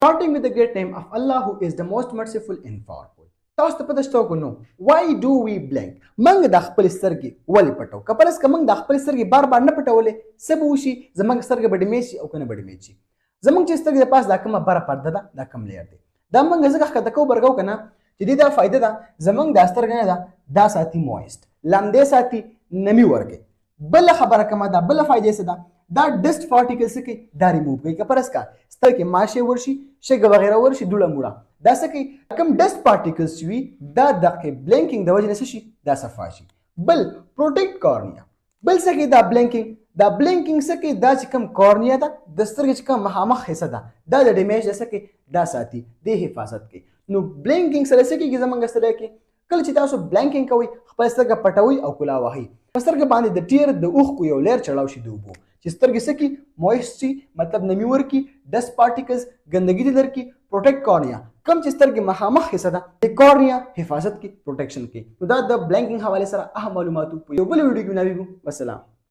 Starting with the great name of Allah who is the most merciful and powerful. تاسو ته پته شته کو نو why do we blink؟ موږ د خپل سترګې ولې پټو؟ که فرض که موږ د خپل سترګې بار بار نه پټولې، څه به وشي؟ زموږ سترګې به ډیمیج شي او که نه به ډیمیج شي؟ زموږ چې سترګې د پاس دا کومه بره پرده ده، دا کوم لیر دی، دا موږ ځکه ښکته کوو برګو که نه چې دې دا فایده ده، زموږ دا سترګه نه ده دا ساتي مویست، لمدې ساتي، نمی ورکوي. بله خبره کومه ده، بله فایده څه ده؟ دا ډسټ پارټیکل څه کوي؟ دا ریموو کوي. که فرض کا سترګې ماشې ورشي، شګه وغیره ورشي، دوړه موړه، دا څه کوي؟ کوم ډسټ پارټیکلز چې وي دا دقې بلینکینګ د وجې نه څه شي؟ دا صفا شي. بل پروټیکټ کارنیا. بل څه کوي دا بلینکینګ؟ دا بلینکینګ څه کوي؟ دا چې کوم کارنیا ده، د سترګې چې کوم مخامخ حصه ده، دا د ډیمیج څه کوي؟ دا ساتي، دې حفاظت کوي. نو بلینکینګ سره څه کېږي زمونږ سترګې کې؟ کله چې تاسو بلینکینګ کوئ، خپل سترګه پټوئ او کلا وهئ، په سترګه باندې د ټیر د اوښکو یو لیر چړاو شي د اوبو، چې سترګې څه کړي؟ مویست شي، مطلب نمی ورکړي، ډسټ پارټیکلز ګندګي دې درکړي. پروټیکټ کارنیا، کوم چې سترګې مخامخ حصه ده، د کارنیا حفاظت کوي، پروټیکشن کوي. نو دا د بلینکینګ حواله سره اهم معلوماتو. په یو بل ویډیو کې ملاویږو. والسلام.